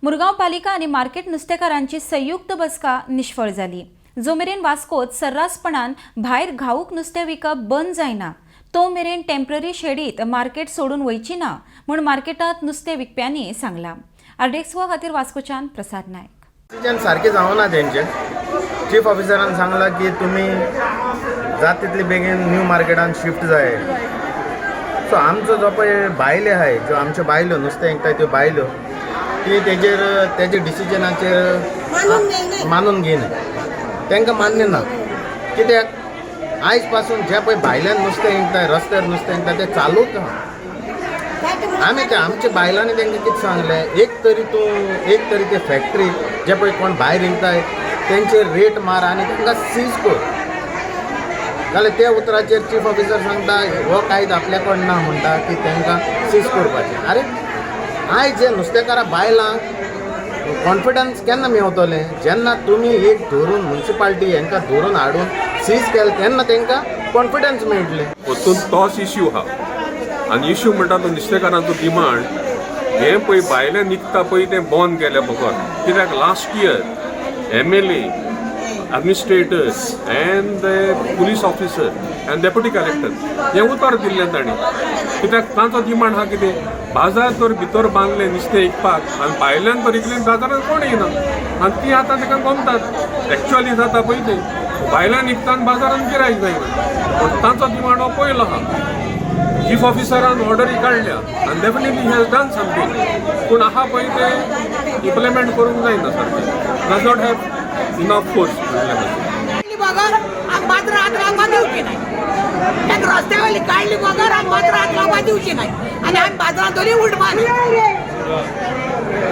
मुरगांव पालिका आनी मार्केट नुस्तेकारांची संयुक्त बसका निष्फळ जाली. जो मेरेन वास्कोत सर्रासपणान भायर घाऊक नुस्तें विकप बंद जायना तो मेरेन टेम्पररी शेडीत मार्केट सोडून वयची ना म्हूण मार्केटांत नुस्तें विकप्यांनी सांगलां. आरडीएक्स गोवा खातीर वास्कोच्यान प्रसाद नायक. डिसिजन सारकें जावना तेंचें. चीफ ऑफिसरान सांगलां की तुमी जात तितले बेगीन न्यू मार्केटान शिफ्ट जाय. सो आमचो जो पळय बायले आहाय, ज्यो आमच्यो बायलो नुस्तें विकताय, त्यो बायलो ती तेजेर तेजे डिसिजनाचेर मानून घेयना. तांकां मान्य ना, कित्याक आयज पासून जे पळय भायल्यान नुस्तें विकताय, रस्त्यार नुस्तें विकताय, तें चालूच आहा. आमी ते आमच्या बायलांनी तांकां कितें सांगलें, एक तरी तूं एक तरी ते फॅक्टरी जे पळय कोण भायर विकताय तेंचेर रेट मार आनी तांकां सीज कर. जाल्यार त्या उतराचेर चीफ ऑफिसर सांगता, हो कायदो आपल्या कडेन ना म्हणटा की तांकां सीज करपाचें. आरे, आयज जे नुस्तेकारां बायलांक कॉन्फिडन्स केन्ना मेवतलें? जेन्ना तुमी एक धरून मुन्सिपाल्टी हांकां धरून हाडून सीज केलें तेन्ना तांकां कॉन्फिडन्स मेळटलें. वचून तोच इश्यू आहा आनी इश्यू म्हणटा तो नुस्तेकारांचो डिमांड हें पळय भायल्यान निकता पळय तें बंद केल्या बगर, कित्याक last year MLA, administrator and the police officer and deputy collector हें उतर दिल्लें तांणी. कित्याक तांचो डिमांड आहा कितें, बाजार तर भितर बांदलें नुस्तें विकपाक आनी भायल्यान तर इतलें बाजारान कोण येयना आनी ती आतां ताका गमतात. एक्चुअली जाता पळय तें भायल्यान विकता आनी बाजारान गिरायक जायना, पूण तांचो डिमांड हो पयलो आहा. चीफ ऑफिसरान ऑर्डरी काडल्या आनी definitely has done something, पूण आहा पळय तें इम्प्लिमेंट करूंक जायना सारकें. Does not have enough force म्हणलें. काडली बगर आमी बाजारात रावपा दिवची नाही. एक रस्त्यावयली काडली बगर आमी बाजारात रावपा दिवची नाही आनी आमी बाजारात तरी उठपा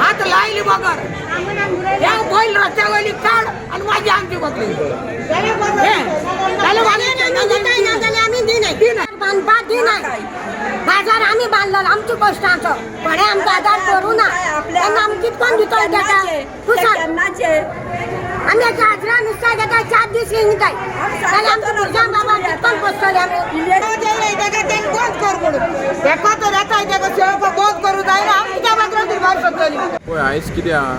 हात लायली बगर ह्या बैल रस्त्या वयली काड आनी मागीर आमची बकली जाल्यार जाल्यार आमी दिनाय, बांदपाक दिनाय. बाजार आमी बांदलो आमच्या कश्टांचो. कोणें आमकां आदार करूं ना तेन्ना आमी कितकोन भितर घेता, तूं सांग. आमी आतां हाजरा नुस्त्या घेता, 4 दीस विकताय जाल्यार आमच्या भुरग्यांक बाबा कितकोन पोसतले आमी? बंद कर म्हणून तेका तर येता, तेका सेवा बंद करूं जायना. आमी कित्या बाजारांत भायर सरतली? पळय, आयज कितें आहा,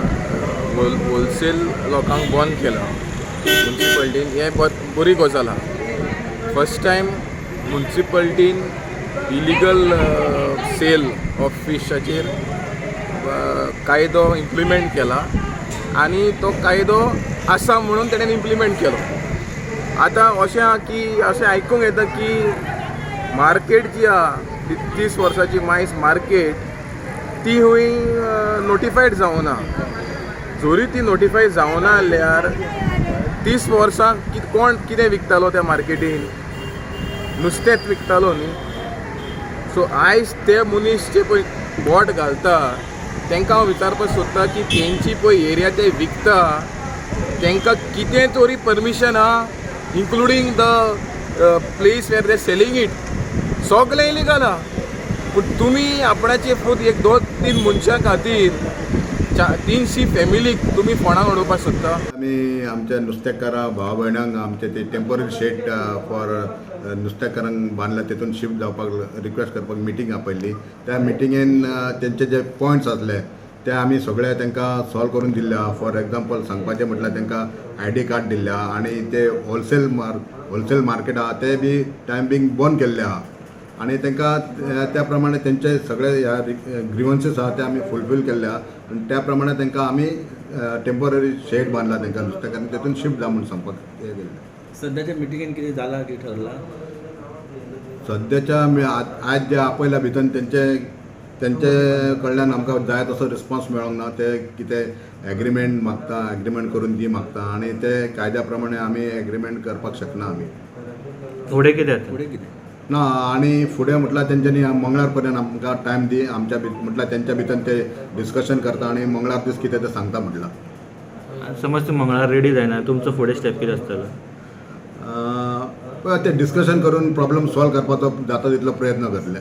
होलसेल लोकांक बंद केलां मुन्सिपाल्टीन, हें बरी गजाल आहा. फर्स्ट टायम मुन्सिपाल्टीन इलिगल सेल ऑफ फिशाचेर कायदो इम्प्लिमेंट केला आनी तो कायदो आसा म्हणून तेणेन इम्प्लिमेंट केलो. आतां अशें आहा की अशें आयकूंक येता की मार्केट जी आहा ती 30 वर्साची मायज मार्केट, ती हुंय नोटिफायड जावना. जरी ती नोटिफाय जावना जाल्यार 30 वर्सां कोण कितें विकतालो त्या मार्केटीन? नुस्तेंच विकतालो न्ही? सो आयज ते मनीस जे पळय बोट घालता तांकां हांव विचारपाक सोदता की तेंची पळय एरिया ते विकता तांकां कितें तरी परमिशन आहा, including the place where they selling it? सगळें इलिगल आहा, पूण तुमी आपणाचे फक्त एक दोन तीन मनशां खातीर 300 फॅमिलीक तुमी फोंडाक उडोवपाक सोदता? आमी आमच्या नुस्तेकारां भाव भयणांक आमचे ते टेंपररी शेड फॉर नुस्तेकारांक बांदला तेतून शिफ्ट जावपाक रिक्वेस्ट करपाक मिटींग आपयल्ली. त्या मिटिंगेन तेंचे जे पॉयंट्स आसले ते आमी सगळे तांकां सॉल्व करून दिल्ले आहा. फॉर एग्जाम्पल सांगपाचें म्हटल्यार तांकां आयडी कार्ड दिल्ले आहा आनी ते होलसेल मार्केट आहा ते बी टायम बींग बंद केल्ले आहा आनी तांकां त्या प्रमाणे तेंचे सगळे ह्या ग्रिवन्सीस आहा ते आमी फुलफील केल्ले आहा आनी त्या प्रमाणे तांकां आमी टेंपररी शेड बांदला तांकां नुस्तेकारांक तेतून शिफ्ट जा म्हूण सांगपाक हें केल्लें. सध्याच्या मिटिंगेन कितें जालां की ठरलां? सद्याच्या आयज जे आपयल्या भितर तेंचे तेंचे कडल्यान आमकां जाय तसो रिस्पॉन्स मेळोंक ना. ते कितें एग्रीमेंट मागता, एग्रीमेंट करून दी मागता आनी ते कायद्या प्रमाणे आमी एग्रीमेंट करपाक शकना आमी. फुडें कितें जाता? फुडें कितें? ना, आनी फुडें म्हटल्यार तेंच्यांनी मंगळार पर्यंत आमकां टायम दी. आमच्या म्हटल्यार तेंच्या भितर ते डिस्कशन करता आनी मंगळार दीस कितें तें सांगता म्हटलां. समज तूं मंगळार रेडी जायना, तुमचो फुडें स्टेप कितें आसतलो? पळय, ते डिस्कशन करून प्रॉब्लम सॉल्व करपाचो जाता तितलो प्रयत्न करतले.